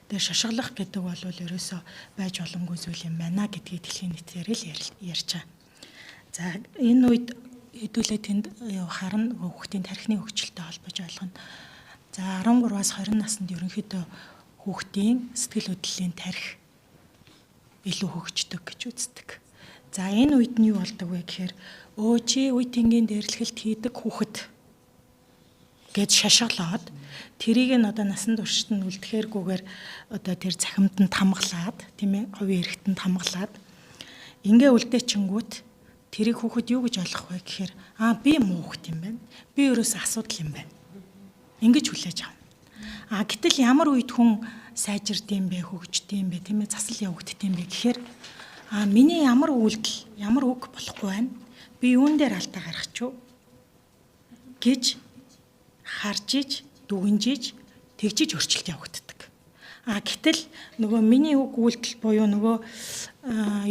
Тэгээ шашиглах гэдэг бол ерөөсөө байж боломгүй зүйл юм байна гэдгийг дэлхийн нийтээр л ярьж байгаа. За, энэ үед хэдүүлээ тэнд харна, хүүхдийн тархины хөгжилтэй холбож ойлгоно. За, 13-аас 20 наснд ерөнхийдөө хүүхдийн сэтгэл хөдлөлийн тархи илүү хөгждөг гэж үздэг. За, энэ үед нь юу болдог вэ гэхээр өө чи үе тэнгийн дээрлэхэлт хийдэг хүүхэд гэж шашиглаад, тэрийг нь одоо насан туршид нь үлдэхээргүйгээр одоо тэр цахимд нь тамгалаад, тийм ээ, хувийн эрхтэнд хамглаад ингээ үлдээчингүүт тэрийг хүүхэд юу гэж ойлгох вэ гэхээр аа, би муу хүүхэд юм байна. Би ерөөсөө асуудал юм байна. Ингэж хүлээж авна. А гэтэл ямар үед хүн сайжирд юм бэ, хөгждөг юм бэ, тийм ээ, засал явагддаг юм бэ гэхээр а миний ямар үйлдэл, ямар үг болохгүй байна. Би юун дээр алдаа гаргачих вэ гэж харж иж, дүгнжиж, тэгжиж өөрчлөлт явагддаг. А гэтэл нөгөө миний үг үйлдэл буюу нөгөө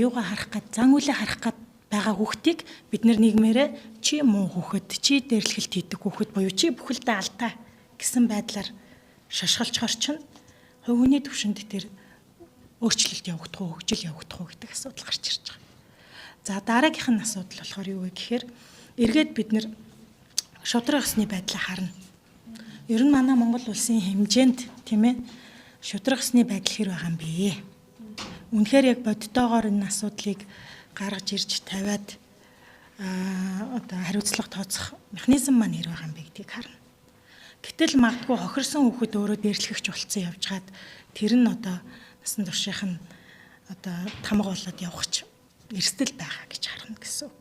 юугаа харах гад, зан үйлээ харах гад байгаа хүүхдийг бид нар нийгмээрээ чи муу хүүхэд, чи дээрлэхэлт хийдэг хүүхэд буюу чи бүхэлдээ алдаа гэсэн байдлаар шашгалчхоор чинь хувь хүний төвшөнд тэр өөрчлөлт явагдах уу, хөгжил явагдах уу гэдэг асуудал гарч ирж байгаа. За, дараагийнх нь асуудал болохоор юу вэ гэхээр эргээд бид нар шудраг ёсны байдлаа харна. Ер нь манай Монгол улсын хэмжээнд, тийм ээ, шудраг ёсны байдал хэр байгаа юм бэ? Үнэхээр яг бодтойгоор энэ асуудлыг гаргаж ирж тавиад одоо хариуцлага тооцох механизм маань хэр байгаа юм бэ гэдгийг харна. Гэтэл магадгүй хохирсон хүүхэд өөрөө дээрлэхэгч болцсон явж гад тэр нь одоо насан туршийнх нь одоо тамга болоод явах ч эрсдэл байгаа гэж харна гэсэн үг.